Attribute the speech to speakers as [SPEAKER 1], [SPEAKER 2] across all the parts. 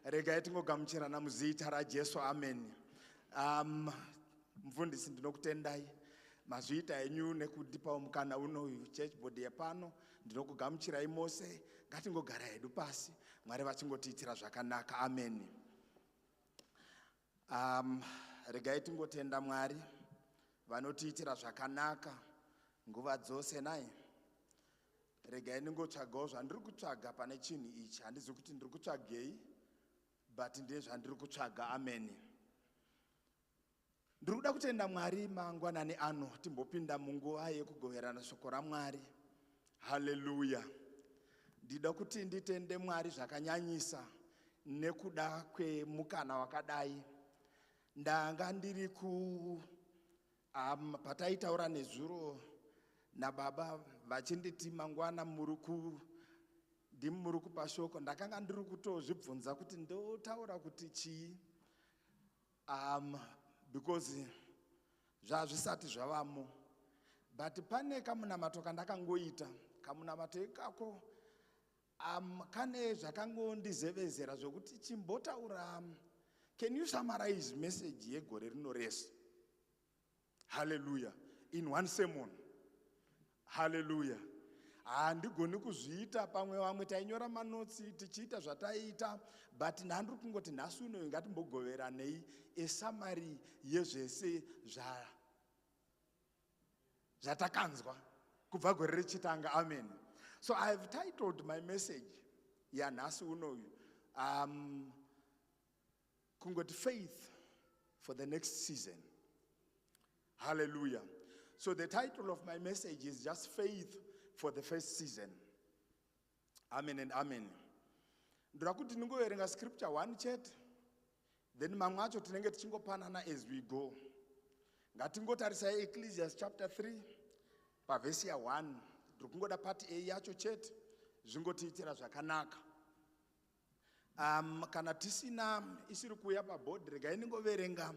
[SPEAKER 1] Regai tingogamuchirana muzita raJesu. Amen. Mufundisi, ndinokutendai, mazviita henyu nekundipawo mukana unoyu. Church board yepano, ndinokugamuchirai mose. Ngatingogara hedu pasi, Mwari vachingotiitira zvakanaka. Amen. Regai tingotenda Mwari vanotiitira zvakanaka nguva dzose. Nai regai ndingotsvagawo zvandiri kutsvaga pane chinhu ichi. Handizivi kuti ndiri kutsvagei, but ndine zvandiri kutsvaga. Amen. Ndiri kuda kutenda Mwari mangwanani ano. Timbopinda munguva yekugoverana shoko raMwari. Haleluya. Ndida kuti nditende Mwari zvakanyanyisa nekuda kwemukana wakadai. Ndanga ndiri ku pataitaura nezuro nababa vachinditi mangwana muri ku ndimi muri kupa shoko, ndakanga ndiri kutozvibvunza kuti ndotaura kuti chii, because zvazvisati zvavamo. But pane kamunamato kandakangoita, kamunamato ikako kane zvakangondizevezera zvokuti chimbotaura, can you summarize message yegore rino rese, haleluya, in one sermon? Haleluya. Handigoni kuzviita. Pamwe vamwe tainyora manotes tichiita zvataiita, but ndandiri kungoti nhasi unoyu ngatimbogoveranei esummary yezvese zvatakanzwa kubva gore richitanga. Amen. So I have titled my message yanhasi unoyu kungoti "Faith for the Next Season". Hallelujah. So the title of my message is just "Faith for the First Season". Amen and amen. Ndoda kuti ndingoverenga scripture one chete, then mamwe acho tinenge tichingopanana as we go. Ngatingotarisai Ecclesiastes chapter 3 pavhesi ya1. Ndiri kungoda part A yacho chete, zvingotiitira zvakanaka. Kana tisina isiri kuuya pabhodhi, regai ndingoverenga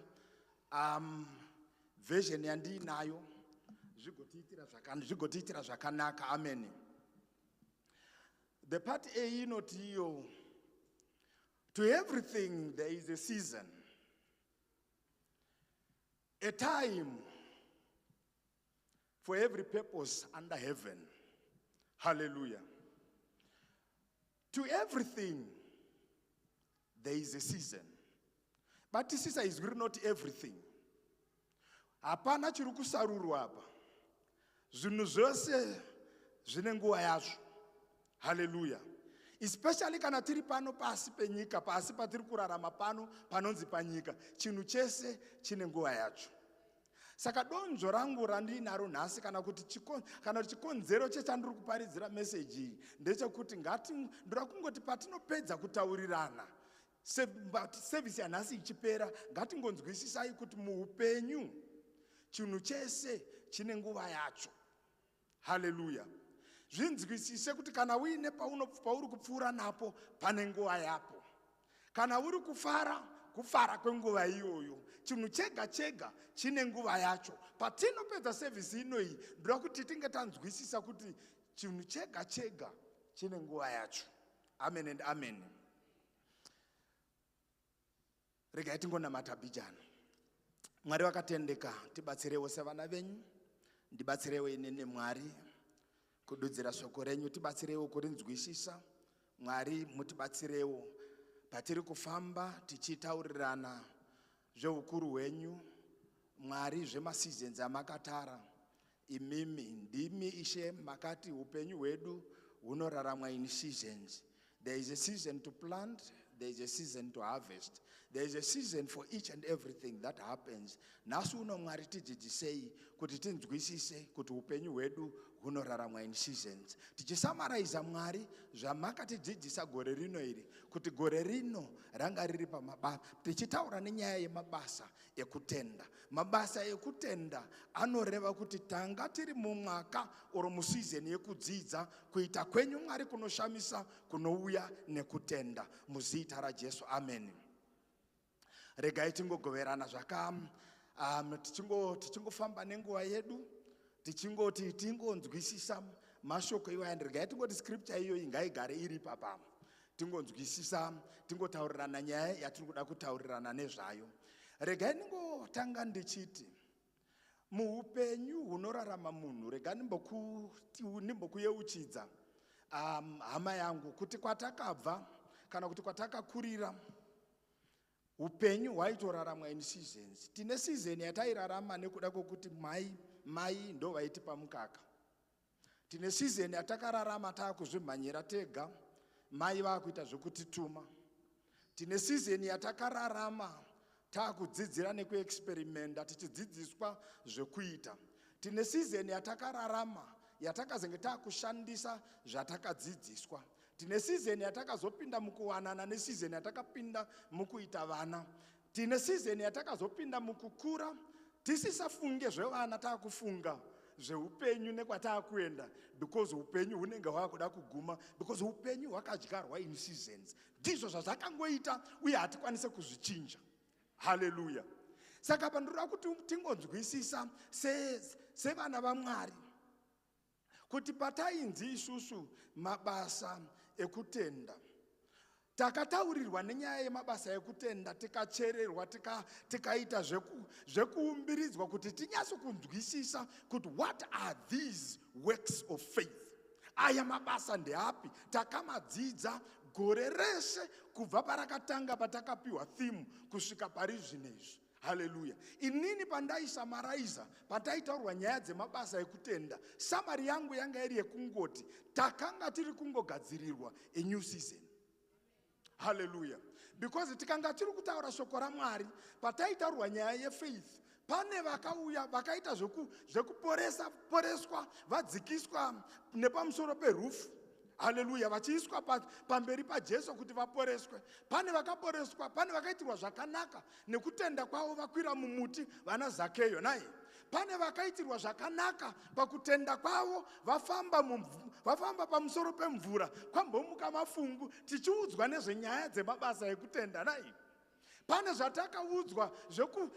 [SPEAKER 1] version yandiinayo, zvigotiitira zvakanaka. Amen. The part A inoti iyo, "To everything there is a season, a time for every purpose under heaven." Hallelujah. To everything there is a season. Batisisa izwi rinoti "everything". Hapana chiri kusarurwa apa. Zvinhu zvose zvine nguva yazvo. Haleluya. Especially kana tiri pano pasi penyika, pasi patiri kurarama pano panonzi panyika, chinhu chese chine nguva yacho. Saka donzvo rangu randinaro nhasi, kana kuti chikonzero chechandiri kuparidzira meseji iyi, ndechekuti ngati ndoda kungoti patinopedza kutaurirana, sevhisi yanhasi ichipera, ngatingonzwisisai kuti muupenyu chinhu chese chine nguva yacho. Haleluya. Zvinzwisise kuti kana uine pauri kupfuura napo, pane nguva yapo. Kana uri kufara, kufara kwenguva iyoyo. Chinhu chega chega chine nguva yacho. Patinopedza sevhisi inoyi, ndoda kuti tinge tanzwisisa kuti chinhu chega chega chine nguva yacho. Amen and amen. Regai tingonamata bhijana. Mwari vakatendeka, tibatsirewo sevana venyu. Ndibatsirewo inini, Mwari, kududzira shoko renyu. Tibatsirewo kurinzwisisa. Mwari, mutibatsirewo patiri kufamba tichitaurirana zveukuru hwenyu, Mwari, zvemaseasons amakatara imimi. Ndimi Ishe makati upenyu hwedu hunoraramwa in seasons. There is a season to plant, there is a season to harvest, there is a season for each and everything that happens. Nhasi uno, Mwari, tidzidzisei kuti tinzwisise kuti upenyu hwedu hunoraramwa in seasons. Tichisamaraiza, Mwari, zvamakatidzidzisa gore rino iri, kuti gore rino ranga riri pamabasa, tichitaura nenyaya yemabasa ekutenda. Mabasa ekutenda anoreva kuti tanga tiri mumwaka oro museason yekudzidza kuita kwenyu, Mwari, kunoshamisa kunouya nekutenda. Muzita raJesu, amen. Regai tingogoverana zvaka tichingofamba nenguva yedu, tichingoti tingonzwisisa mashoko iwaya. Regai tingoti scripture iyoyi ngaigare iri papamo. Tingonzwisisa, tingotaurirana nyaya yatiri kuda kutaurirana nezvayo. Regai ndingotanga ndichiti muupenyu hunorarama munhu, rega ndimbokuyeuchidza, hama yangu, kuti kwatakabva kana kuti kwatakakurira, upenyu hwaitoraramwa in seasons. Tine season yatairarama nekuda kwokuti mai ndo vaitipa mukaka. Tine season yatakararama taakuzvimhanyira tega, mai vaakuita zvekutituma. Tine season yatakararama taakudzidzira nekuexperimenta, tichidzidziswa zvekuita. Tine season yatakararama yatakazenge taakushandisa zvatakadzidziswa. Tine season yatakazopinda mukuwanana, neseason yatakapinda mukuita vana. Tine season yatakazopinda mukukura, tisisafunge zvevana, taakufunga zveupenyu nekwataakuenda, because upenyu hunenge hwakuda kuguma, because upenyu hwakadyarwa in seasons. Ndizvo zvazvakangoita uye hatikwanise kuzvichinja. Haleluya. Saka pandiroda kuti tingonzwisisa sevana vaMwari kuti patainzi isusu mabasa ekutenda, takataurirwa nenyaya yemabasa ekutenda, tikachererwa, tikaita zvekuumbiridzwa kuti tinyatso kunzwisisa kuti what are these works of faith, aya mabasa ndeapi. Takamadzidza gore reshe kubva parakatanga, patakapiwa theme, kusvika pari zvinezvi. Haleluya. Inini pandaisummariza, pataitaurwa nyaya dzemabasa ekutenda, summary yangu yanga iri yekungoti takanga tiri kungogadzirirwa a new season. Haleluya. Because tikanga tiri kutaura shoko raMwari, pataitaurwa nyaya yefaith, pane vakauya vakaita zvekuporesa, poreswa, vadzikiswa nepamusoro peroof, haleluya, vachiiswa pamberi paJesu kuti vaporeswe. Pane vakaporeswa, pane vakaitirwa zvakanaka nekutenda kwavo vakwira mumuti, vana Zakeyo naye. Pane vakaitirwa zvakanaka pakutenda kwavo vafamba pamusoro pemvura kwambomuka mafungu, tichiudzwa nezvenyaya dzemabasa ekutenda nai. Pane zvatakaudzwa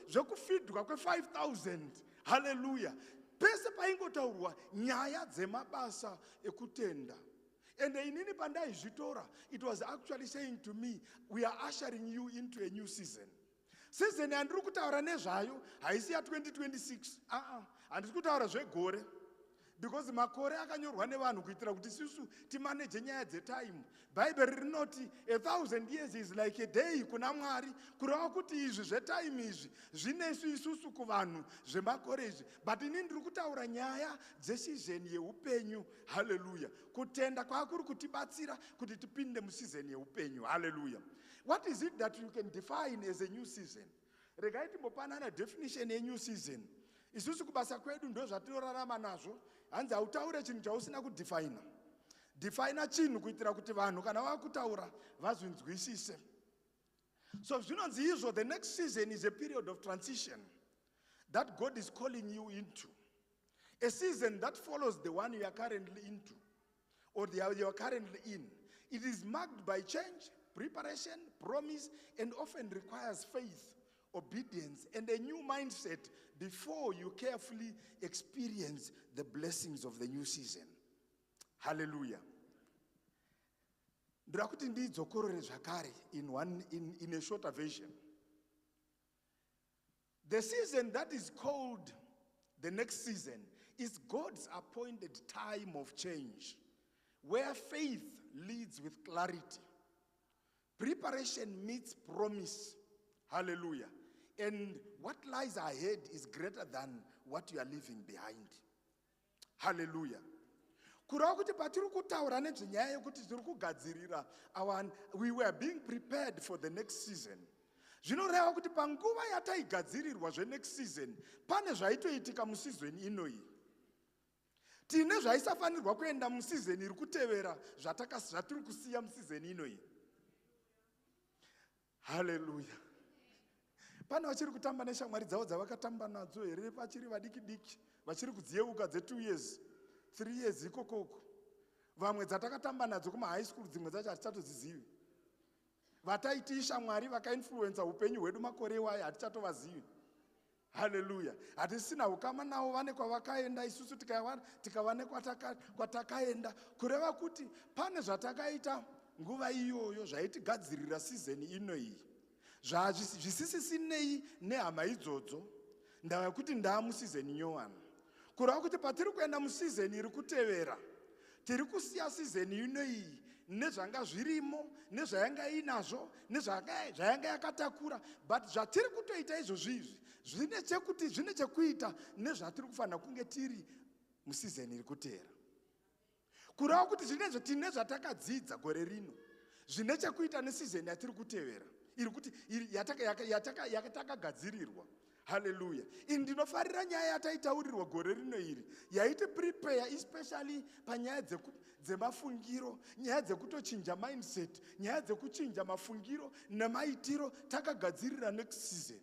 [SPEAKER 1] zvekufidwa kwe5000. Haleluya. Pese paingotaurwa nyaya dzemabasa ekutenda, ende inini pandaizvitora, it was actually saying to me, we are ushering you into a new season. Season yandiri kutaura nezvayo haisi ya2026. Aa, handisi kutaura zvegore, because makore akanyorwa nevanhu kuitira kuti isusu timanage nyaya dzetime. Bhaibheri rinoti 1,000 years is like a day kuna Mwari, kureva kuti izvi zvetime izvi zvinesu isusu kuvanhu zvemakore izvi. But ini ndiri kutaura nyaya dzeseason yeupenyu. Haleluya. Kutenda kwaakuri kutibatsira kuti tipinde museason yeupenyu. Haleluya. What is it that you can define as a new season? Regai timbopanana definition yenew season. Isusu kubasa kwedu ndo zvatinorarama nazvo. Hanzi hautaure chinhu chausina kudefina. Defina chinhu kuitira kuti vanhu kana vakutaura vazvinzwisise. So zvinonzi izvo, the next season is a period of transition that God is calling you into, a season that follows the one you are currently into or you are currently in. It is marked by change, preparation, promise, and often requires faith, obedience, and a new mindset before you carefully experience the blessings of the new season. Hallelujah. Ndoda kuti ndidzokorore zvakare in a shorter version. The season that is called the next season is God's appointed time of change, where faith leads with clarity, preparation meets promise. Hallelujah. And what lies ahead is greater than what you are leaving behind. Hallelujah. Kureva kuti patiri kutaura nezvenyaya yekuti tiri kugadzirira, we were being prepared for the next season, zvinoreva kuti panguva yataigadzirirwa zvenext season, pane zvaitoitika museason inoyi. Tine zvaisafanirwa kuenda museason iri kutevera, zvatiri kusiya museason inoyi. Haleluya. Pane vachiri kutamba neshamwari dzavo dzavakatamba nadzo here vachiri vadiki diki, vachiri kudziyeuka dze2 years, 3 years ikokoko? Vamwe dzatakatamba nadzo kumahigh school, dzimwe dzacho hatichatodzizivi. Vataiti shamwari vakainfluensa upenyu hwedu makore iwayo, hatichatovazivi. Haleluya. Hatisina ukama navo, vane kwavakaenda, isusu tikava nekwatakaenda. Kureva kuti pane zvatakaita. nguva iyoyo zvaitigadzirira season ino iyi, zvisisisinei nehama idzodzo, ndava yekuti ndaa museason nyowani. Kureva kuti patiri kuenda museason iri kutevera, tiri kusiya season ino iyi nezvanga zvirimo, nezvayanga inazvo, nezvayanga yakatakura. But zvatiri kutoita izvozvi izvi zvine chekuti, zvine chekuita nezvatiri kufanira kunge tiri museason iri kuteera. Kureva kuti zvinezvo tine zvatakadzidza gore rino zvine chekuita neseason yatiri kutevera, iri kuti yatakagadzirirwa. Haleluya! Ini ndinofarira nyaya yataitaurirwa gore rino iri yaiti prepare, especially panyaya dzemafungiro, nyaya dzekutochinja mindset, nyaya dzekuchinja mafungiro nemaitiro takagadzirira next season.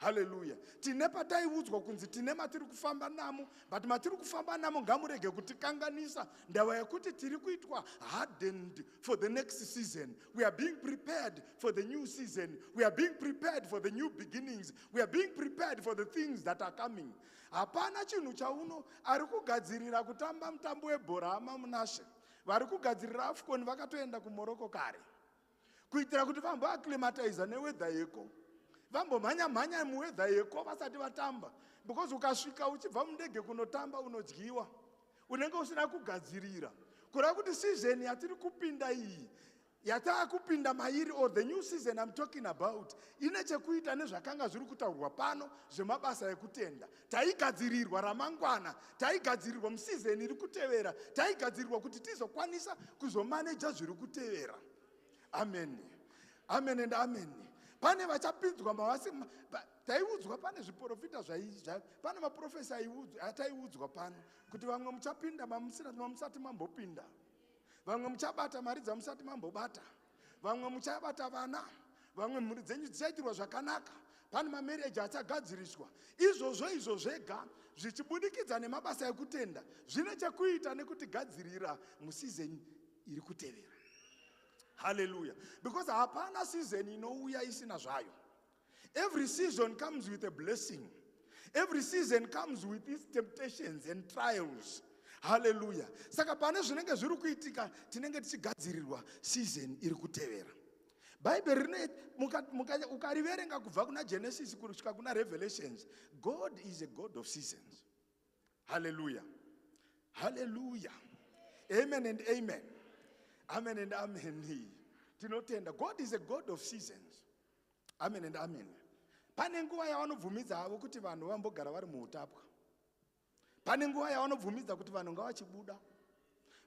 [SPEAKER 1] Haleluya! Tine pataiudzwa kunzi tine matiri kufamba namo, but matiri kufamba namo ngamurege kutikanganisa, ndava yekuti tiri kuitwa hardened for the next season. We are being prepared for the new season. We are being prepared for the new beginnings. We are being prepared for the things that are coming. Hapana chinhu chauno ari kugadzirira kutamba mutambo webhora. Hama munashe, vari kugadzirira AFCON vakatoenda kuMorocco kare kuitira kuti vamboacclimatiza neweather yeko, vambomhanya-mhanya muweather yeko vasati vatamba, because ukasvika uchibva mundege kunotamba, unodyiwa, unenge usina kugadzirira. Kureva kuti season yatiri kupinda iyi, yataakupinda mairi, or the new season I'm talking about, ine chekuita nezvakanga zviri kutaurwa pano zvemabasa ekutenda. Taigadzirirwa ramangwana, taigadzirirwa museason iri kutevera, taigadzirirwa kuti tizokwanisa kuzomaneja zviri kutevera. Amen, amen and amen. Pane vachapinzwa mavasi taiudzwa, pane zviprofita, pane maprophecy ataiudzwa pano kuti vamwe muchapinda mamusati mambopinda, vamwe muchabata mari dzamusati mambobata, vamwe muchabata vana, vamwe mhuri dzenyu dzichaitirwa zvakanaka, pane mamarriage achagadziriswa. Izvozvo izvo zvega zvichibudikidza nemabasa ekutenda zvine chekuita nekutigadzirira museason iri kutevera. Haleluya! Because hapana season inouya isina zvayo. Every season comes with a blessing. Every season comes with its temptations and trials. Haleluya! Saka pane zvinenge zviri kuitika, tinenge tichigadzirirwa season iri kutevera. Bhaibheri rine, ukariverenga kubva kuna Genesis kusvika kuna Revelations, God is a God of seasons. Haleluya, haleluya! Amen and amen, amen and amen. Tinotenda. God is a God of seasons. Amen and amen. Pane nguva yavanobvumidza havo kuti vanhu vambogara vari muutapwa. Pane nguva yavanobvumidza kuti vanhu ngavachibuda.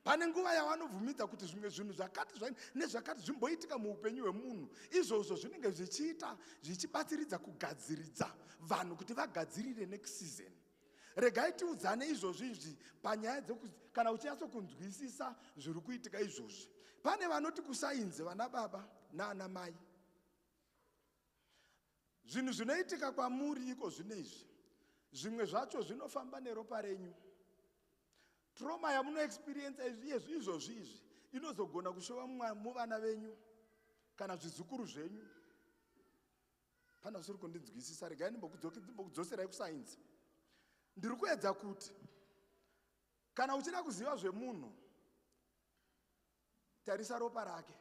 [SPEAKER 1] Pane nguva yavanobvumidza kuti zvimwe zvinhu zvakati nezvakati zvimboitika muupenyu hwemunhu. Izvozvo zvinenge zvichiita, zvichibatsiridza kugadziridza vanhu kuti vagadzirire next season. Regai tiudzane izvozvi izvi panyaya dzeku kana uchinyatsokunzwisisa zviri kuitika izvozvi. Pane vanoti kusainzi vana baba naana mai, zvinhu zvinoitika kwamuri iko zvino izvi, zvimwe zvacho zvinofamba neropa renyu. Trauma yamunoexperiensa izvozvi izvi inozogona kushova muvana venyu kana zvizukuru zvenyu. Pana usiri kundinzwisisa, regai ndimbokudzoserai kusainzi. Ndiri kuedza kuti kana uchida kuziva zvemunhu, tarisa ropa rake.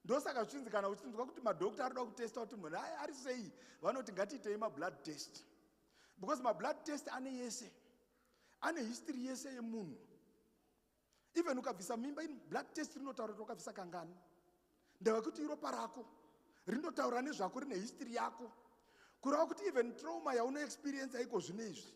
[SPEAKER 1] Ndosaka zvichinzi kana uchinzwa kuti madhokta arikuda kutesta kuti munhu ari sei, vanoti ngatiitei mablood test, because mablood test ane yese, ane history yese yemunhu. Even ukabvisa mimba, blood test rinotaura kuti wakabvisa kangani, ndava kuti iropa rako rinotaura nezvako, rine history yako. Kureva kuti even trauma yaunoexperiensa iko zvino izvi,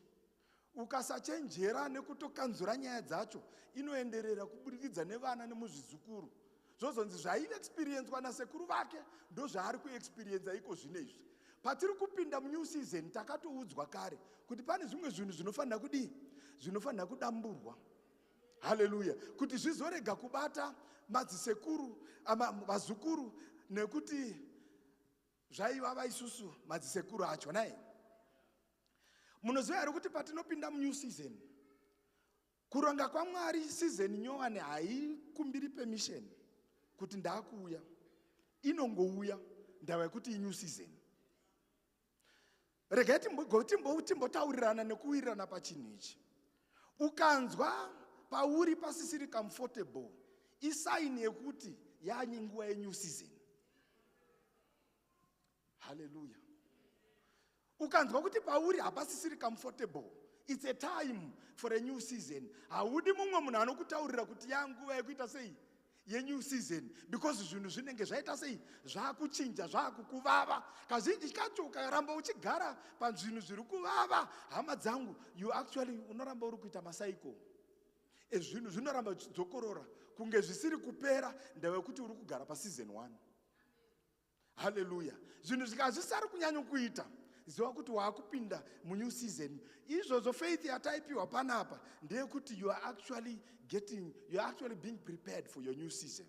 [SPEAKER 1] ukasachenjera nekutokanzura nyaya dzacho, inoenderera kuburikidza nevana nemuzvizukuru. Zvozonzi zvaiexperiencwa nasekuru vake ndo zvaari kuexperiensa iko zvino izvi. Patiri kupinda munew season, takatoudzwa kare kuti pane zvimwe zvinhu zvinofanira kudii, zvinofanira kudamburwa. Haleluya! Kuti zvizorega kubata madzisekuru, vazukuru, nekuti zvaiva vaisusu madzisekuru acho nai. Munoziva here kuti patinopinda munew season, kuronga kwaMwari, season nyowani haikumbiri permission kuti ndaakuuya. Inongouya, ndava yekuti inew season. Regai timbotaurirana nekuwirirana pachinhu ichi. Ukanzwa pauri pasisiri comfortable, Isign yekuti yanyi nguva yenew season. Haleluya. Ukanzwa kuti pauri hapasisiri comfortable, it's a time for a new season. Haudi mumwe munhu anokutaurira kuti yanguva yekuita sei, yenew season, because zvinhu zvinenge zvaita sei, zvaakuchinja, zvaakukuvava. Kazhinji kacho ukaramba uchigara pazvinhu zviri kuvava, hama dzangu, you actually unoramba uri kuita macycle ezvinhu, zvinoramba zvichidzokorora kunge zvisiri kupera, ndava yekuti uri kugara paseason 1. Haleluya. Zvinhu zvikazvisari kunyanya kuita, ziva kuti waakupinda munew season. Izvozvo faith yataipiwa panapa ndeyekuti you are actually being prepared for your new season.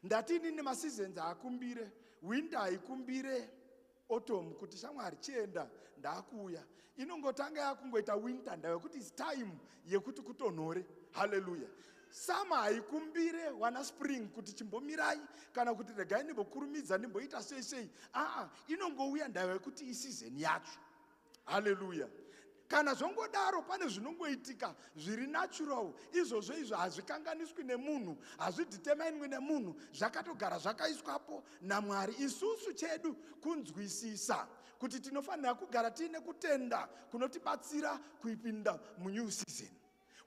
[SPEAKER 1] Ndati inini maseasons haakumbire. Winter haikumbire autumn kuti, "Shamwari, chienda, ndaakuuya." Inongotanga yakungoita winter, ndava yekuti it's time yekuti kutonhore. Haleluya. Summer haikumbire wana spring kuti, "Chimbomirai," kana kuti, "Regai ndimbokurumidza, ndimboita sei sei." Aa, inongouya, ndava yekuti iseason yacho. Haleluya. Kana zvongodaro, pane zvinongoitika zviri natural. Izvozvo izvo hazvikanganiswi nemunhu, hazvideterminwi nemunhu, zvakatogara zvakaiswapo naMwari. Isusu chedu kunzwisisa kuti tinofanira kugara tiine kutenda kunotibatsira kuipinda munew season.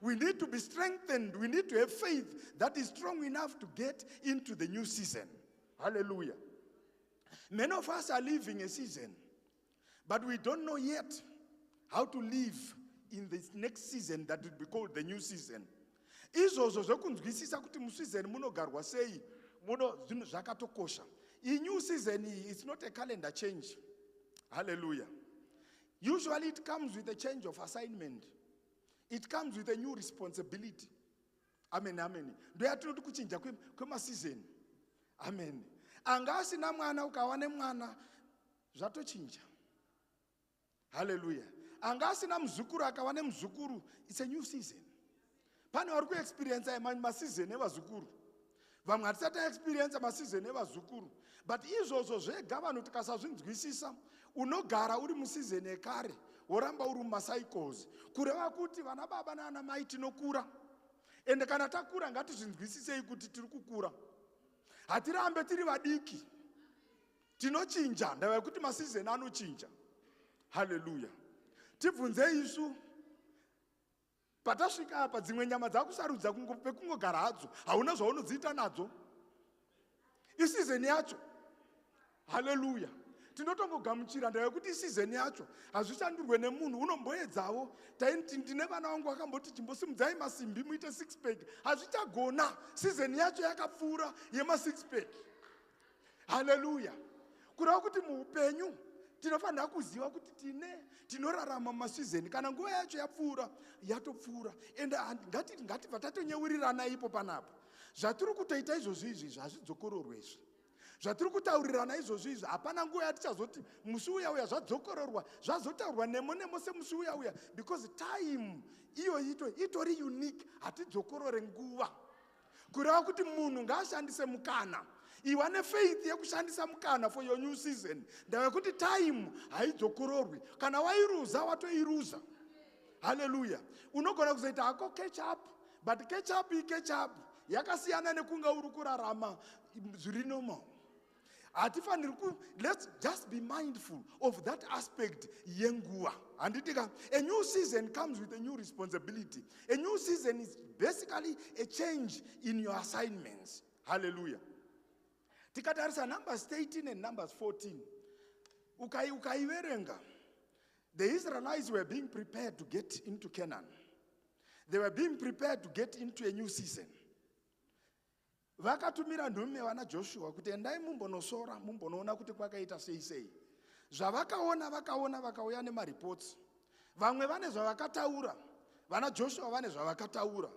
[SPEAKER 1] We need to be strengthened. We need to have faith that is strong enough to get into the new season. Hallelujah. Many of us are living a season, but we don't know yet how to live in this next season that will be called the new season. Izvozvo zvekunzwisisa kuti museason munogarwa sei, muno zvinhu zvakatokosha. Iyi new season iyi, it's not a calendar change. Hallelujah. Usually it comes with a change of assignment. It comes with a new responsibility. Amen, amen. Ndo yatinoti kuchinja kwemaseason. Amen. Anga asina mwana, ukawa nemwana, zvatochinja. Haleluya. Anga asina muzukuru, akava nemuzukuru, it's a new season. Pane vari kuexperiensa maseason evazukuru, vamwe hatisati taexperiensa maseason evazukuru. But izvozvo zvega, vanhu tikasazvinzwisisa, unogara uri museason yekare, woramba uri mumacycles. Kureva kuti vana baba naana mai tinokura, ende kana takura, ngatizvinzwisisei kuti tiri kukura, hatirambe tiri vadiki. Tinochinja, ndava yekuti maseason anochinja. Haleluya. Tibvunzei isu patasvika apa, dzimwe nyama dzakusarudza pekungogara hadzo, hauna zvaunodziita nadzo, iseason yacho. Haleluya. Tinotongogamuchira, ndava yekuti iseason yacho, hazvishandurwe nemunhu. Unomboedzawo. Taiti ndine vana vangu vakamboti, "Chimbosimudzai masimbi muite six pack." Hazvichagona, season yacho yakapfuura yemasix pack. Haleluya. Kureva kuti muupenyu tinofanira kuziva kuti tinorarama mumaseason. Kana nguva yacho yapfuura, yatopfuura. Ende ngatibva tatonyeurirana ipo panapa. Zvatiri kutoita izvozvo izvi hazvidzokororwe. Izvi zvatiri kutaurirana izvozvo izvi, hapana nguva yatichazoti musi uya uya zvadzokororwa, zvazotaurwa nemo nemo semusi uya uya, because time iyo itori unique. Hatidzokorore nguva. Kureva kuti munhu ngaashandise mukana. Iwa nefaith yekushandisa mukana for your new season, ndava yekuti time haidzokororwi. Kana wairuza, watoiruza. Haleluya. Unogona kuzoita hako catch up, but catch up icatch up yakasiyana nekunge uri kurarama zviri normal. Hatifaniri ku, let's just be mindful of that aspect yenguva, handitika? A new season comes with a new responsibility. A new season is basically a change in your assignments. Hallelujah. Tikatarisa Numbers 13 and Numbers 14, ukaiverenga, the Israelites were being prepared to get into Canaan. They were being prepared to get into a new season. Vakatumira nhume, vana Joshua, kuti, "Endai mumbonosora, mumbonoona kuti kwakaita sei sei." Zvavakaona, vakaona, vakauya nemareports. Vamwe vane zvavakataura, vana Joshua vane zvavakataura,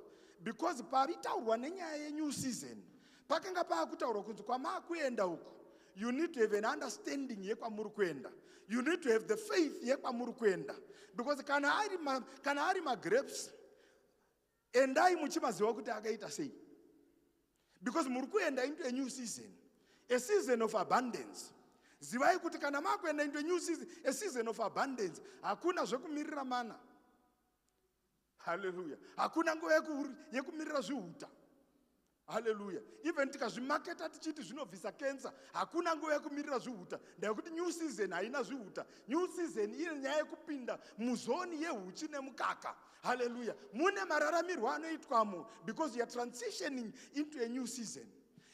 [SPEAKER 1] because paritaurwa nenyaya yenew season, pakanga paakutaurwa kunzi kwamaakuenda uku, you need to have an understanding yekwamuri kuenda. You need to have the faith yekwamuri kuenda, because kana ari magrapes, endai muchimaziva kuti akaita sei, because muri kuenda into a new season, a season of abundance. Zivai kuti kana makuenda into a new season, a season of abundance, hakuna zvekumirira mana. Haleluya. Hakuna nguva yekumirira zvihuta. Haleluya. Even tikazvimaketa tichiti zvinobvisa cancer, hakuna nguva yekumirira zvihuta. Ndayekuti new season haina zvihuta. New season ine nyaya yekupinda muzoni yehuchi nemukaka. Haleluya. Mune mararamirwo anoitwamo because you are transitioning into a new season.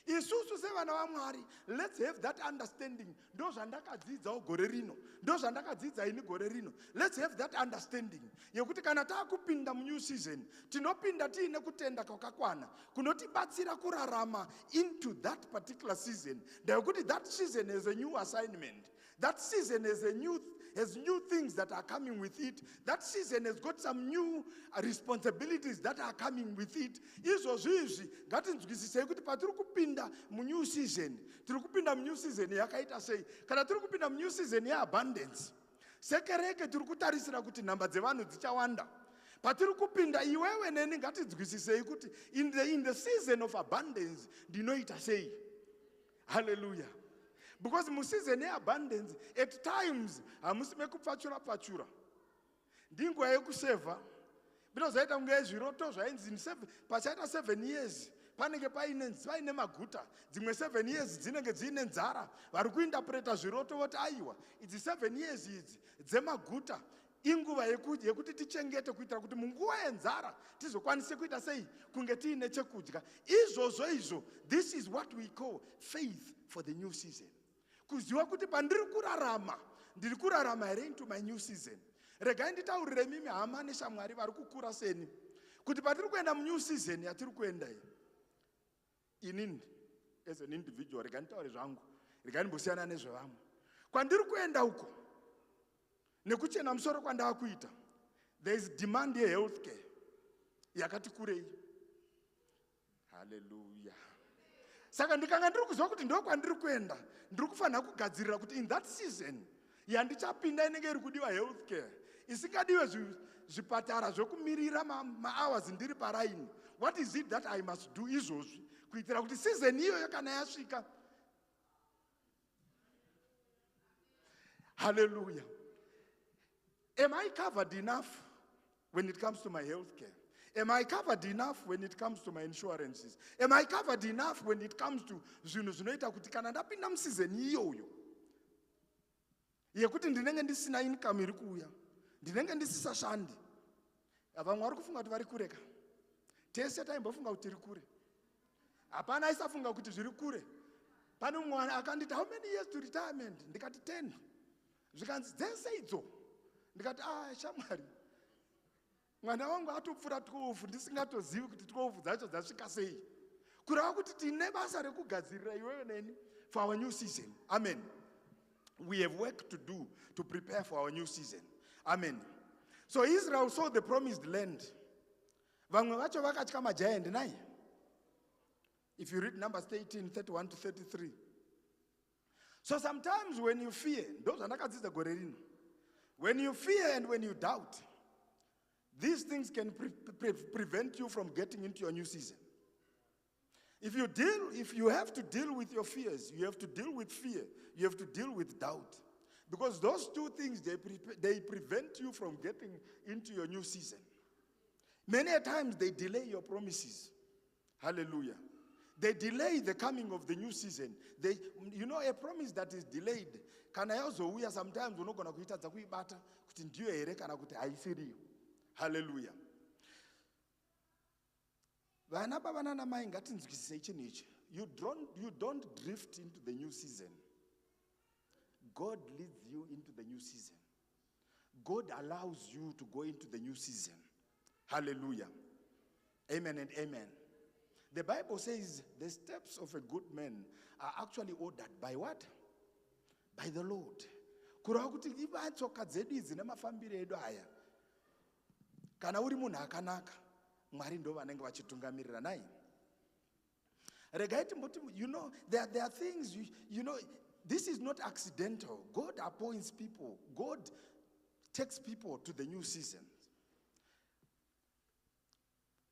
[SPEAKER 1] Isusu sevana vaMwari, let's have that understanding. Ndo zvandakadzidzawo gore rino, ndo zvandakadzidza ini gore rino. Let's have that understanding yekuti kana taakupinda munew season, tinopinda tiine kutenda kwakakwana kunotibatsira kurarama into that particular season. Ndayekuti that season is a new assignment. That season has a new has new things that are coming with it. That season has got some new responsibilities that are coming with it. Izvozvi izvi ngatinzwisisei kuti patiri kupinda munew season, tiri kupinda munew season yakaita sei. Kana tiri kupinda munew season yeabundance, sekereke tiri kutarisira kuti nhamba dzevanhu dzichawanda. Patiri kupinda iwewe neni, ngatinzwisisei kuti in the season of abundance ndinoita sei. Hallelujah. Because museason yeabundance, at times hamusi mekupfachura pfachura, ndinguva yekusevha. Binozoita kunge zviroto zvainzi pachaita 7 years panenge paine maguta, dzimwe 7 years dzinenge dziine nzara. Vari kuinterpreta zviroto voti aiwa, idzi 7 years idzi dzemaguta inguva yekuti tichengete kuitira kuti munguva yenzara tizokwanise kuita sei, kunge tiine chekudya. Izvozvo izvo, this is what we call faith for the new season. Kuziva kuti pandiri kurarama, ndiri kurarama here into my new season. Regai nditaurire mimi hama neshamwari vari kukura seni kuti patiri kuenda munew season yatiri kuenda iyi, inini as an individual, regai nditaure zvangu, regai ndimbosiyana nezvevamwe. Kwandiri kuenda uko nekuchena musoro kwandava kuita, there is demand yehealth care yakati kurei. Haleluya. Saka ndikanga ndiri kuziva kuti ndo kwandiri kuenda, ndiri kufanira kugadzirira kuti in that season yandichapinda inenge iri kudiwa health care, isingadiwe zvipatara zvekumirira mahours ndiri paraini. What is it that I must do izvozvi kuitira kuti season iyoyo kana yasvika? Haleluya. Am I covered enough when it comes to my health care? Am I covered enough when it comes to my insurances? Am I covered enough when it comes to zvinhu zvinoita kuti kana ndapinda musizeni iyoyo yekuti ndinenge ndisina income iri kuuya, ndinenge ndisisashandi? Vamwe vari kufunga kuti vari kureka. Tese taimbofunga kuti tiri kure, hapana aisafunga kuti zviri kure. Pane mumwe akanditi, "How many years to retirement?" Ndikati, "10." Zvikanzi, "Dzese idzo?" Ndikati, "Ah, shamwari, mwana wangu atopfuura 12 ndisingatozivi kuti 12 dzacho dzasvika sei." Kureva kuti tine basa rekugadzirira iwewe neni for our new season. Amen. We have work to do to prepare for our new season. Amen. So Israel saw the promised land. Vamwe vacho vakatya magiant nai. If you read Numbers 13 31 to 33. So sometimes when you fear, ndo zvandakadzidza gore rino, when you fear and when you doubt, these things can prevent you from getting into your new season. If you have to deal with your fears, you have to deal with fear, you have to deal with doubt. Because those two things, they prevent you from getting into your new season. Many a times they delay your promises. Hallelujah. They delay the coming of the new season. A promise that is delayed, kana yazouya, sometimes unogona kuitadza kuibata kuti ndiyo here kana kuti haisiriyo. Hallelujah. Vana baba nana mai, ngatinzwisisei chinhu ichi. You don't drift into the new season. God leads you into the new season. God allows you to go into the new season. Hallelujah. Amen and amen. The Bible says the steps of a good man are actually ordered by what? By the Lord. Kureva kuti iva tsoka dzedu idzi nemafambiro edu aya, kana uri munhu akanaka, Mwari ndo vanenge vachitungamirira nai. Regai timboti, there are things you, you know this is not accidental. God appoints people. God takes people to the new season.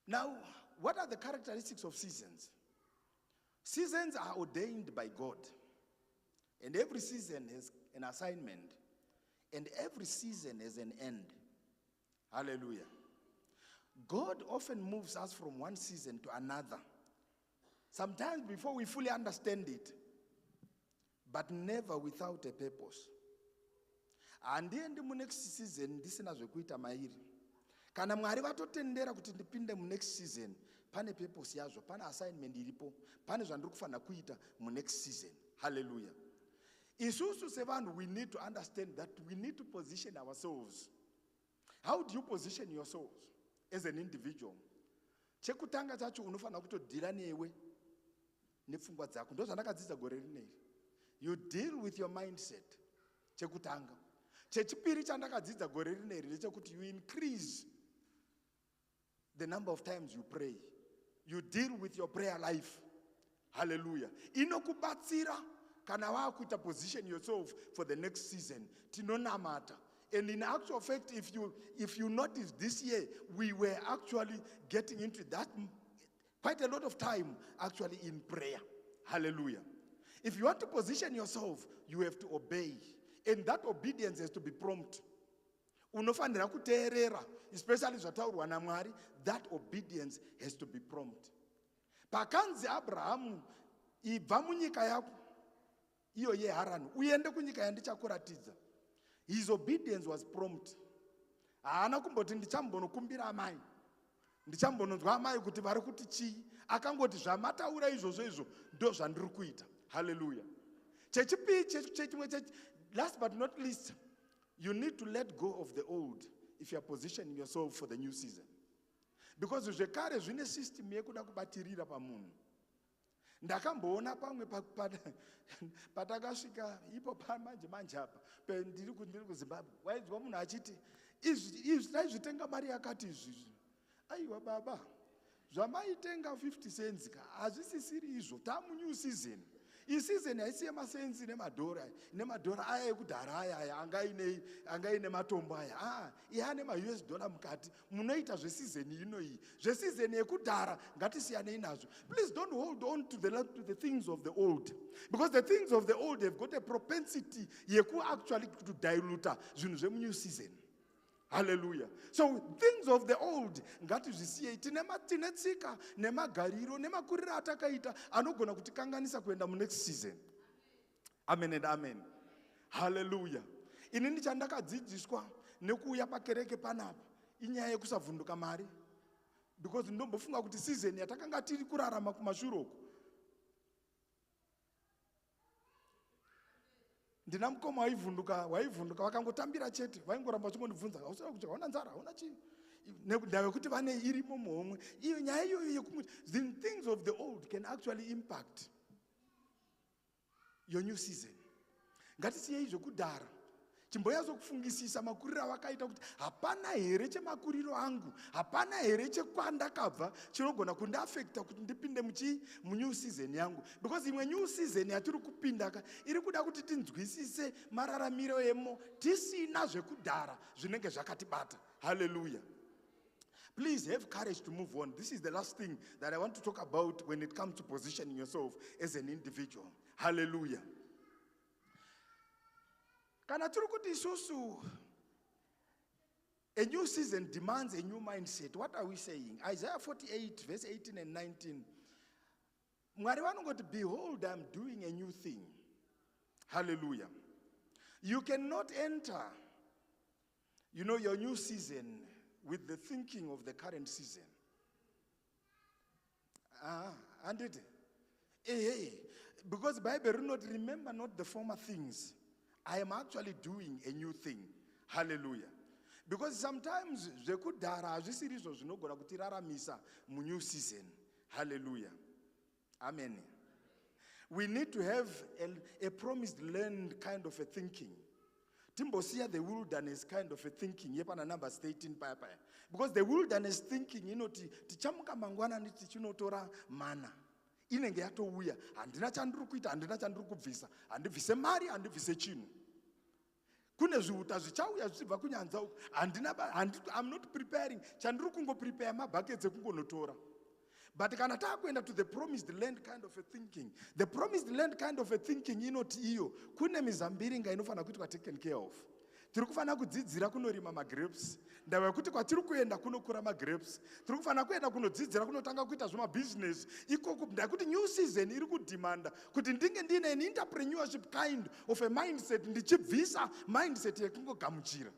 [SPEAKER 1] Now, what are the characteristics of seasons? Seasons are ordained by God, and every season has an assignment, and every season has an end. Hallelujah. God often moves us from one season to another. Sometimes before we fully understand it, but never without a purpose. Handiendi munext season ndisina zvekuita mairi. Kana Mwari vatotendera kuti ndipinde munext season, pane purpose yazvo, pane assignment iripo, pane zvandiri kufanira kuita munext season. Hallelujah. Isusu sevanhu, we need to understand that we need to position ourselves. How do you position yourselves as an individual? Chekutanga chacho, unofanira kutodhira newe nepfungwa dzako. Ndo zvandakadzidza gore rineri. You deal with your mindset chekutanga. Chechipiri chandakadzidza gore rineri ndechekuti you increase the number of times you pray. You deal with your prayer life. Hallelujah. Inokubatsira kana waakuita position yourself for the next season. Tinonamata. And in actual fact, if you notice, this year we were actually getting into that quite a lot of time actually in prayer. Hallelujah. If you want to position yourself, you have to obey, and that obedience has to be prompt. Unofanira kuteerera, especially zvataurwa naMwari. That obedience has to be prompt. Pakanzi Abrahamu, "Ibva munyika yako iyo yeHarani, uende kunyika yandichakuratidza," his obedience was prompt. Haana kumboti, "Ndichambonokumbira amai, ndichambononzwa amai kuti vari kuti chii." Akangoti, "Zvamataura izvozvo, izvo ndo zvandiri kuita." Haleluya. Chechipii, chechimwe, last but not least, you need to let go of the old if you are positioning yourself for the new season, because zvekare zvine system yekuda kubatirira pamunhu. Ndakamboona pamwe patakasvika ipo pamanje manje apa, ndiri kuZimbabwe, wainzwa munhu achiti, "Izvi izvi taizvitenga mari yakati izvizvi." Aiwa baba, zvamaitenga 50 cents ka, hazvisisiri izvo. Tamunew season. Iseason haisi yemasensi nemadhora aya ekudhara aya, aya angaine matombo aya. Aa, iye ane maUS dollar mukati. Munoita zveseason ino iyi. Zveseason yekudhara ngatisiyanei nazvo. Please don't hold on to the things of the old, because the things of the old have got a propensity yekuactually to diluta zvinhu zvemunew season. Haleluya. So things of the old ngatizvisiyei. Tine tsika nemagariro nemakuriro atakaita anogona kutikanganisa kuenda munext season. Amen and amen. Haleluya. Inini chandakadzidziswa nekuuya pakereke panapa inyaya yekusavhunduka mari, because ndombofunga kuti season yatakanga tiri kurarama kumashure uku, ndina mukoma waivhunduka, waivhunduka. Vakangotambira chete, vaingoramba vachingondibvunza, "Hausina kudya? Hauna nzara? Hauna chii?" Ndava yekuti vane irimo muhomwe. Iyo nyaya iyoyo yekumuti the things of the old can actually impact your new season. Ngatisiyei zvekudhara. Chimboyatsokufungisisa makuriro avakaita, kuti hapana here chemakuriro angu, hapana here chekwandakabva chinogona kundiafecta kuti ndipinde muchi munew season yangu, because imwe new season yatiri kupinda ka iri kuda kuti tinzwisise mararamiro emo tisina zvekudhara zvinenge zvakatibata. Haleluya. Please have courage to move on. This is the last thing that I want to talk about when it comes to positioning yourself as an individual. Hallelujah. Kana tiri kuti isusu a new season demands a new mindset, what are we saying? Isaiah 48 verse 18 and 19, Mwari vanongoti, "Behold, I'm doing a new thing." Hallelujah. You cannot enter your new season with the thinking of the current season. Ah, handiti ehe? Because Bible rinoti, "Remember not the former things. I am actually doing a new thing." Hallelujah. Because sometimes zvekudhara hazvisiri izvo zvinogona kutiraramisa munew season. Hallelujah. Amen. We need to have a promised land kind of a thinking. Timbosiya the wilderness kind of a thinking yepana Numbers 13 paya paya, because the wilderness thinking inoti tichamuka mangwanani tichinotora mana, inenge yatouya. Handina chandiri kuita, handina chandiri kubvisa, handibvise mari, handibvise chinhu. Kune zviuta zvichauya zvichibva kunyanza uku. Handina, I'm not preparing. Chandiri kungoprepare mabhakets ekungonotora. But kana taakuenda to the promised land kind of a thinking, the promised land kind of a thinking inoti iyo kune mizambiringa inofanira kuitwa taken care of. Tiri kufanira kudzidzira kunorima magrapes, ndava yekuti kwatiri kuenda kunokura magrapes. Tiri kufanira kuenda kunodzidzira kunotanga kuita zvemabhizinesi ikoko, ndakuti new season iri kudhimanda kuti ndinge ndiine an entrepreneurship kind of a mindset, ndichibvisa mindset yekungogamuchira.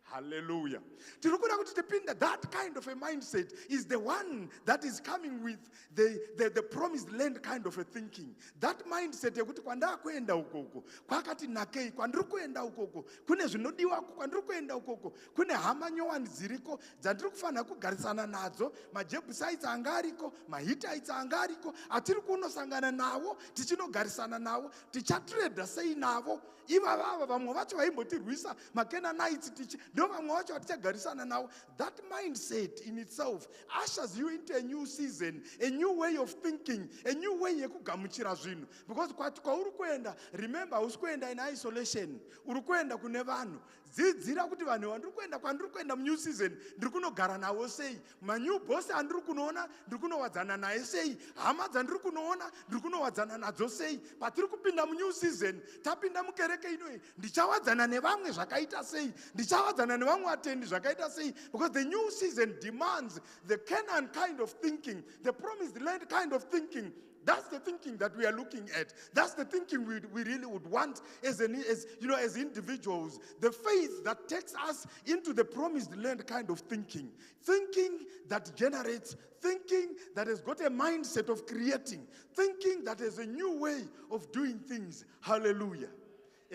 [SPEAKER 1] Hallelujah. Tiri kuda kuti tipinde that kind of a mindset is the one that is coming with the promised land kind of a thinking. That mindset yekuti kwandakuenda ukoko kwakati nakei, kwandiri kuenda ukoko kune zvinodiwako, kwandiri kuenda ukoko kune hama nyowani dziriko dzandiri kufanira kugarisana nadzo, maJebusites anga ariko, maHittites anga ariko, atiri kunosangana nawo, tichinogarisana nawo, tichatreda sei navo ivavava. Vamwe vacho vaimbotirwisa, maCanaanites, tichi ndo vamwe vacho vatichagarisana navo. That mindset in itself ushers you into a new season, a new way of thinking, a new way yekugamuchira zvinhu, because kwati kwauri kuenda, remember, hausi kuenda in isolation, uri kuenda kune vanhu. Dzidzira kuti vanhu vandiri kuenda, kwandiri kuenda munew season, ndiri kunogara navo sei? Manew boss andiri kunoona, ndiri kunowadzana naye sei? Hama dzandiri kunoona, ndiri kunowadzana nadzo sei? Patiri kupinda munew season, tapinda mukereke inoyi, ndichawadzana nevamwe zvakaita sei? Ndichawadzana nevamwe vatendi zvakaita sei? Because the new season demands the Canaan kind of thinking, the promised land kind of thinking. That's the thinking that we are looking at. That's the thinking we really would want as individuals. The faith that takes us into the promised land kind of thinking. Thinking that generates, thinking that has got a mindset of creating, thinking that has a new way of doing things. Hallelujah.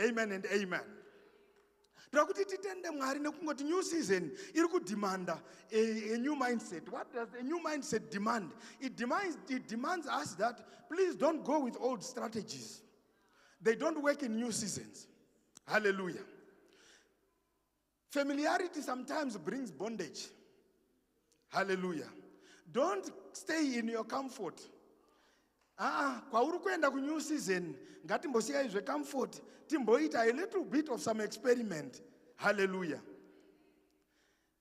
[SPEAKER 1] Amen and amen. Toda kuti titende Mwari nekungoti new season iri kudhimanda a new mindset. What does a new mindset demand? It demands us that please don't go with old strategies. They don't work in new seasons. Hallelujah. Familiarity sometimes brings bondage. Hallelujah. Don't stay in your comfort. Aa, kwauri kuenda kunew season, ngatimbosiyai zvecomfort, timboita a little bit of some experiment. Hallelujah.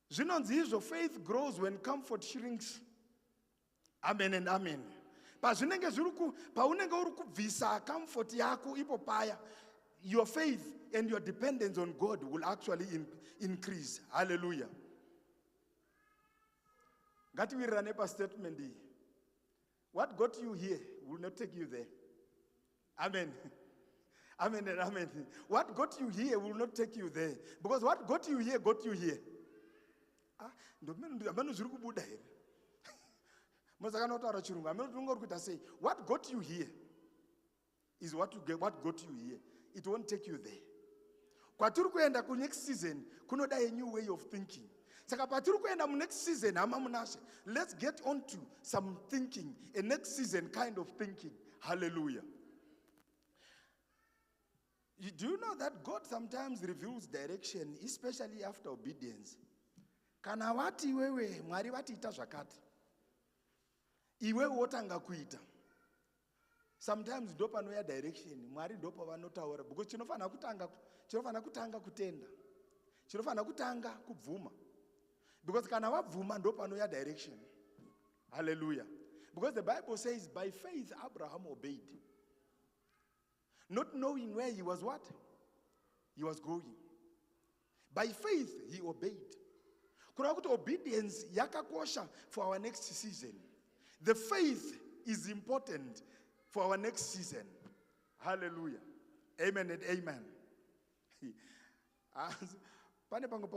[SPEAKER 1] Zvinonzi izvo, faith grows when comfort shrinks. Amen and amen. Pazvinenge zviri paunenge uri kubvisa comfort yako ipo paya, your faith and your dependence on God will actually increase. Hallelujah. Ngatiwirirane pastatement iyi: what got you here will not take you there. Amen. Amen and amen. What got you here will not take you there, because what got you here got you here. Ah, hameno zviri kubuda here? Mosakana kutaura Chirungu, hameno tinonga uri kuita sei. What got you here is what, you get, what got you here, it won't take you there. Kwatiri kuenda kunext season kunoda a new way of thinking. Saka patiri kuenda munext season, hama munashe, let's get on to some thinking, a next season kind of thinking. Hallelujah. Do you know that God sometimes reveals direction, especially after obedience? Kana wati iwewe, Mwari vatiita zvakati, iwewe wotanga kuita, sometimes ndo panouya direction. Mwari ndo pavanotaura, because chinofanira kutanga kutenda, chinofanira kutanga kubvuma, because kana wabvuma ndo panouya direction. Hallelujah. Because the Bible says, by faith Abraham obeyed, not knowing where he was, what he was going. By faith he obeyed. Kureva kuti obedience yakakosha for our next season. The faith is important for our next season. Hallelujah. Amen and amen. Pane pamwe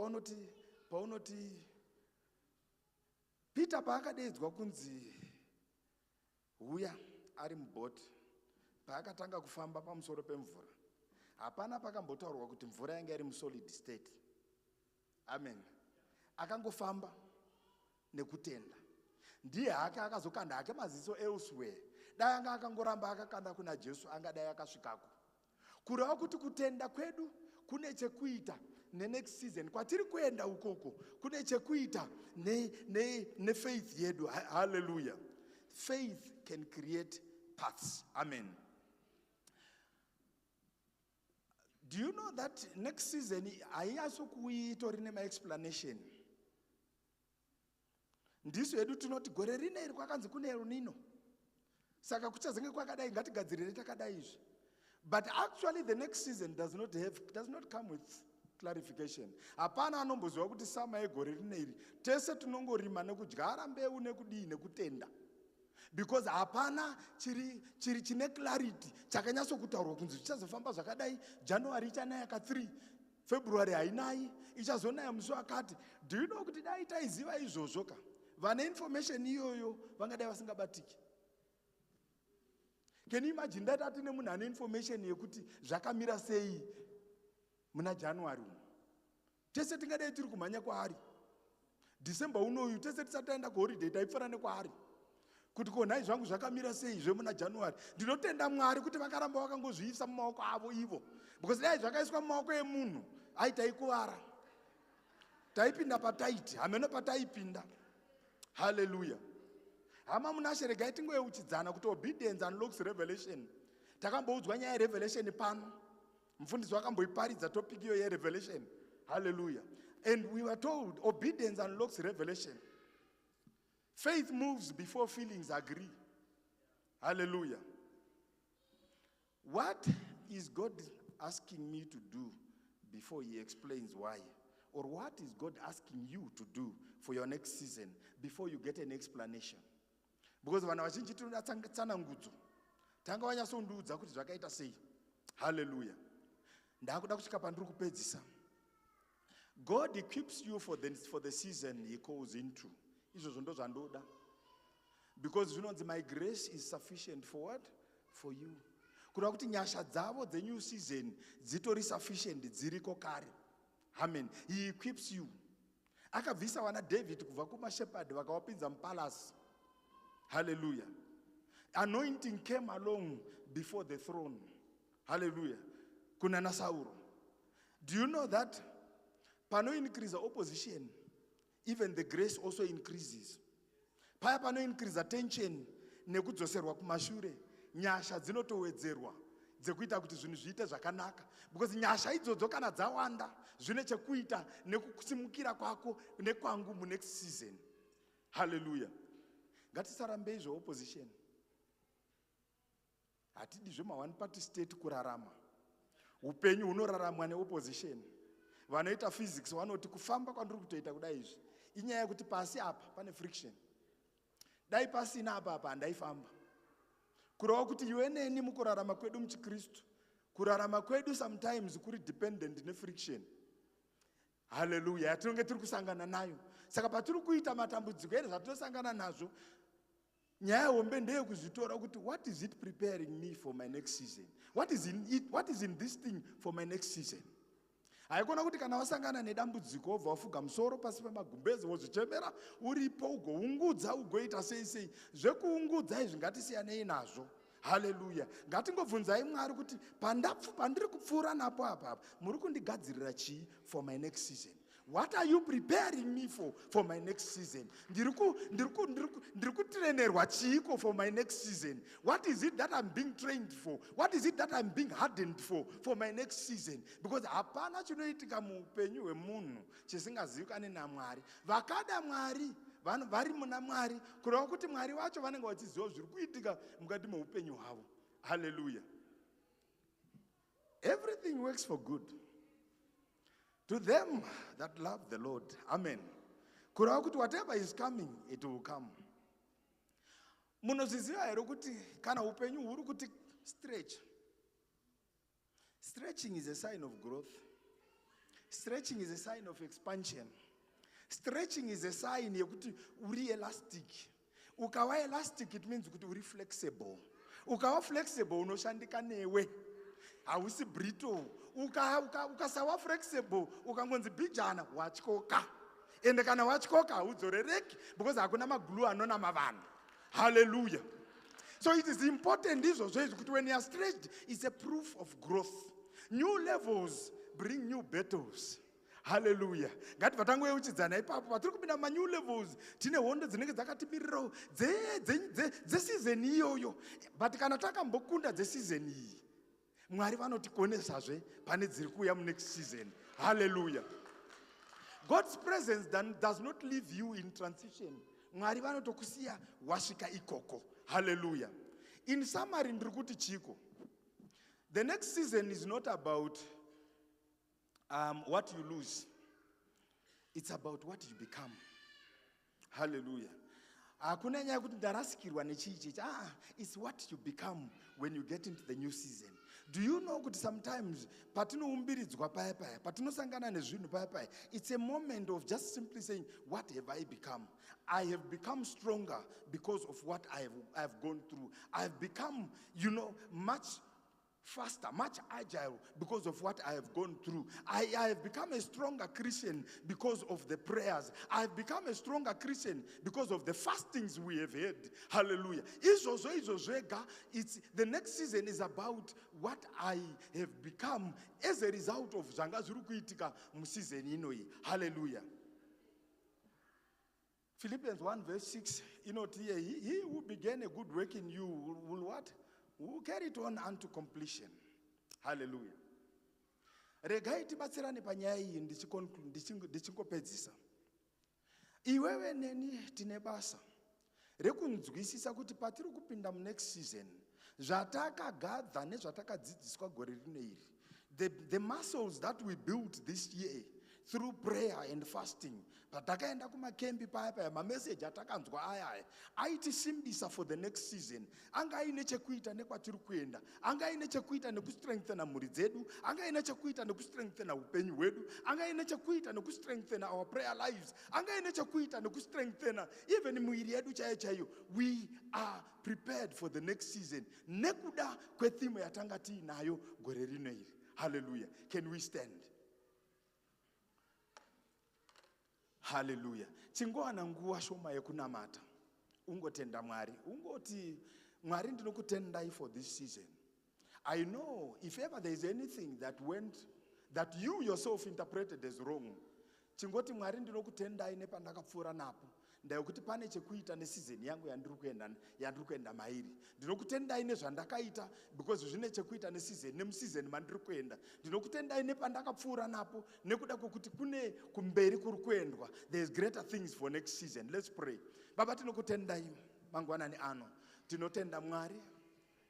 [SPEAKER 1] paunoti Peter paakadaidzwa kunzi huya ari mubhoti, paakatanga kufamba pamusoro pemvura, hapana pakambotaurwa kuti mvura yanga iri musolid state. Amen. Akangofamba nekutenda. Ndiye hake akazokanda hake maziso elsewhere. Dai anga akangoramba akakanda kuna Jesu, angadai akasvikako. Kureva kuti kutenda kwedu kune chekuita nenext season kwatiri kuenda ukoko, kune chekuita nefaith yedu. Hallelujah. Faith can create paths. Amen. Do you know that next season hainyatsokuuyi itori nemaexplanation? Ndisu hedu tinoti gore rineri kwakanzi kune El Nino, saka kuchazenge kwakadai, ngatigadzirire takadai izvi. But actually the next season does not come with Clarification. Hapana anomboziva kuti summer yegore rineri. Tese tinongorima nekudyara mbeu nekudii nekutenda, because hapana chiri chine clarity chakanyatsokutaurwa kunzi zvichazofamba zvakadai. January ichanaya ka3, February hainayi, ichazonaya musi wakati. Do you know kuti dai taiziva izvozvo ka, vane information iyoyo vangadai vasingabatiki? Can you imagine dai tatine munhu ane information yekuti zvakamira sei muna January umu? Tese tingadai tiri kumhanya kwaari. December unoyu, tese tisati taenda kuholiday, taipfuura nekwaari kuti, "Ko nhai zvangu, zvakamira sei zvemuna January?" Ndinotenda Mwari kuti vakaramba vakangozviisa mumaoko avo ivo, because dai zvakaiswa mumaoko emunhu, ai, taikuvara, taipinda pataiti hameno pataipinda. Haleluya. Hama munashe, regai tingoyeuchidzana kuti obedience unlocks revelation. Takamboudzwa nyaya yerevelation pano. Mufundisi wakamboiparidza topic iyo yerevelation. Haleluya. And we were told obedience unlocks revelation. Faith moves before feelings agree. Hallelujah. What is God asking me to do before he explains why? Or what is God asking you to do for your next season before you get an explanation? Because vanhu vazhinji tinoda tsanangudzo. Tanga wanyatsondiudza kuti zvakaita sei. Haleluya. Ndakuda kusvika pandiri kupedzisa. God equips you for the season he calls into. Izvozvo ndo zvandoda, because zvinonzi, "My grace is sufficient for what? For you." Kureva kuti nyasha dzavo dzenew season dzitori sufficient, dziriko kare. Amen. He equips you. Akabvisa vana David kubva kumashepard, vakavapinza mupalace. Haleluya. Anointing came along before the throne. Haleluya. Kuna naSauro. Do you know that panoincreasa opposition, even the grace also increases? Paya panoincreasa tension nekudzoserwa kumashure, nyasha dzinotowedzerwa dzekuita kuti zvinhu zviite zvakanaka, because nyasha idzodzo kana dzawanda, zvine chekuita nekusimukira kwako nekwangu munext season. Haleluya. Ngatisarambei zveopposition. Hatidi zvema-one party state kurarama. Upenyu hunoraramwa neopposition. Vanoita physics vanoti kufamba kwandiri kutoita kudai izvi inyaya yekuti pasi apa pane friction. Dai pasina apa, apa handaifamba. Kureva kuti iwe neni mukurarama kwedu muchiKristu, kurarama kwedu sometimes kuri dependent nefriction, haleluya, yatinonge tiri kusangana nayo. Saka patiri kuita matambudziko ere zvatinosangana nazvo, nyaya hombe ndeyekuzvitora kuti, what is it preparing me for my next season? What is in it? What is in this thing for my next season? Haikona kuti kana wasangana nedambudziko wobva wafuga musoro pasi pemagumbezi, wozvichemera uripo, ugoungudza, ugoita sei sei. Zvekuungudza izvi ngatisiyanei nazvo. Haleluya. Ngatingobvunzai Mwari kuti, "Pandiri kupfuura napo apa apa, muri kundigadzirira chii for my next season? What are you preparing me for my next season? Ndiri kutrainwa chiiko for my next season? What is it that I'm being trained for? What is it that I'm being hardened for my next season?" Because hapana chinoitika muupenyu hwemunhu chisingazivikani naMwari. Vakada Mwari vari muna Mwari, kureva kuti Mwari vacho vanenge vachiziva zviri kuitika mukati meupenyu hwavo. Haleluya. Everything works for good to them that love the Lord. Amen. Kureva kuti whatever is coming, it will come. Munozviziva here kuti kana upenyu huri kuti stretch, stretching is a sign of growth. Stretching is a sign of expansion. Stretching is a sign yekuti uri elastic. Ukava elastic, it means kuti uri flexible. Ukava flexible, unoshandika newe, hausi brittle. Ukasava flexible, ukangonzi bhijana, watyoka. Ende kana watyoka, haudzorereki, because hakuna maglue anonama vanhu. Haleluya. So it is important izvozvo izvi kuti when you are stretched, it's a proof of growth. New levels bring new battles. Haleluya. Ngatibva tangoyeuchidzana ipapo. Patiri kupinda mumanew levels, tine hondo dzinenge dzakatimirirawo dzeseason iyoyo, but kana takambokunda dzeseason iyi, Mwari vanotikonesazve pane dziri kuuya munext season. Haleluya. God's presence does not leave you in transition. Mwari vanotokusiya wasvika ikoko. Haleluya. In summary, ndiri kuti chiko? The next season is not about What you lose, it's about what you become. Hallelujah. Hakuna nyaya yekuti ndarasikirwa nechii chechi. Ah, it's what you become when you get into the new season. Do you know kuti sometimes patinoumbiridzwa paya paya, patinosangana nezvinhu paya paya, it's a moment of just simply saying, "What have I become? I have become stronger because of what I have gone through. I have become much faster, much agile because of what I have gone through. I have become a stronger Christian because of the prayers. I have become a stronger Christian because of the fastings we have had." Hallelujah. Izvozvo izvo zvega, it's the next season is about what I have become as a result of zvanga zviri kuitika museason inoyi. Hallelujah. Philippians 1 verse 6 inoti, He who began a good work in you will what? Will carry it on unto completion." Hallelujah. Regai tibatsirane panyaya iyi ndichingopedzisa. Iwewe neni tine basa rekunzwisisa kuti patiri kupinda munext season, zvatakagadha nezvatakadzidziswa gore rino iri, the muscles that we built this year through prayer and fasting, patakaenda kumakembi paya paya, mameseji atakanzwa aya aya aitisimbisa for the next season. Anga aine chekuita nekwatiri kuenda, anga aine chekuita nekustrengthena mhuri dzedu, anga aine chekuita nekustrengthena upenyu hwedu, anga aine chekuita nekustrengthena our prayer lives, anga aine chekuita nekustrengthena even miviri yedu chaiyo chaiyo. We are prepared for the next season nekuda kwetheme yatanga tiinayo gore rino iri. Hallelujah. Can we stand? Haleluya. Chingowana nguva shoma yekunamata, ungotenda Mwari, ungoti, "Mwari, ndinokutendai for this season." I know if ever there is anything that went, that you yourself interpreted as wrong, chingoti, "Mwari, ndinokutendai nepandakapfuura napo, ndayekuti pane chekuita neseason yangu yandiri kuenda mairi. Ndinokutendai nezvandakaita because zvine chekuita neseason, nemuseason mandiri kuenda. Ndinokutendai nepandakapfuura napo nekuda kwekuti kune kumberi kuri kuendwa. There is greater things for next season." Let's pray. Baba, tinokutendai mangwanani ano. Tinotenda, Mwari,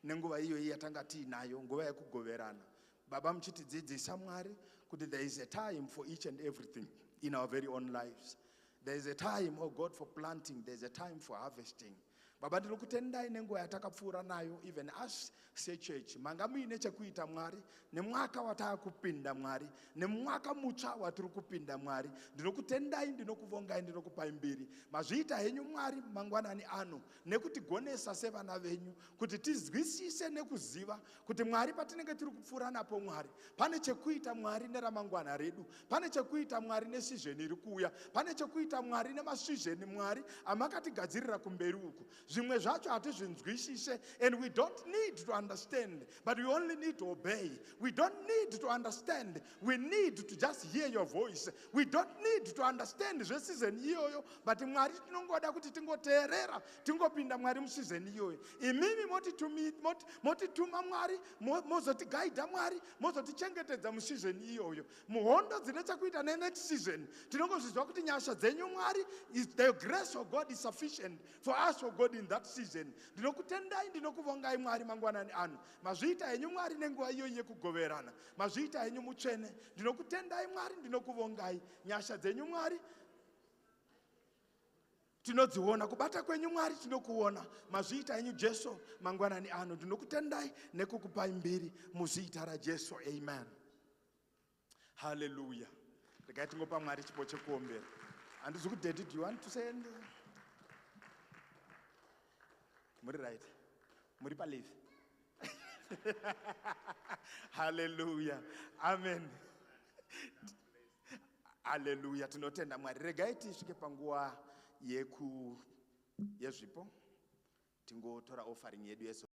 [SPEAKER 1] nenguva iyoyi yatanga tiinayo, nguva yekugoverana, Baba, muchitidzidzisa, Mwari, kuti there is a time for each and everything in our very own lives. There is a time, oh God, for planting. There is a time for harvesting. Baba, ndinokutendai nenguva yatakapfuura nayo, even us sechurch. Manga muine chekuita, Mwari, nemwaka wataakupinda, Mwari, nemwaka mutsva watiri kupinda. Mwari, ndinokutendai, ndinokuvongai, ndinokupai mbiri. Mazviita henyu, Mwari, mangwanani ano nekutigonesa sevana venyu kuti tizwisise nekuziva kuti, Mwari, patinenge tiri kupfuura napo, Mwari, pane chekuita, Mwari, neramangwana redu, pane chekuita, Mwari, neseason iri kuuya, pane chekuita, Mwari, nemaseason, Mwari, amakatigadzirira kumberi uku. Zvimwe zvacho hatizvinzwisise, and we don't need to understand, but we only need to obey. We don't need to understand, we need to just hear your voice. We don't need to understand zveseason iyoyo, but, Mwari, tinongoda kuti tingoteerera, tingopinda, Mwari, museason iyoyo. Imimi motituma, Mwari, mozotigaidha, Mwari, mozotichengetedza museason iyoyo. Muhondo dzine chekuita nenext season, tinongozviziva kuti nyasha dzenyu, Mwari, is the grace of God is sufficient for us, oh God, in that season. Ndinokutendai, ndinokuvongai, Mwari, mangwanani ano. Mazviita henyu, Mwari, nenguva iyoyi yekugoverana. Mazviita henyu, Mutsvene. Ndinokutendai, Mwari, ndinokuvongai. Nyasha dzenyu, Mwari, tinodziona. Kubata kwenyu, Mwari, tinokuona. Mazviita henyu, Jesu. Mangwanani ano ndinokutendai nekukupai mbiri muzita raJesu. Amen. Haleluya. Regai tingopa Mwari chipo chekuombera. Handizi kudaddy, do you want to say anything? Muri right? Muri paleave? Haleluya, amen, haleluya. Tinotenda Mwari. Regai tisvike panguva yeku yezvipo, tingotora offering yedu yeso.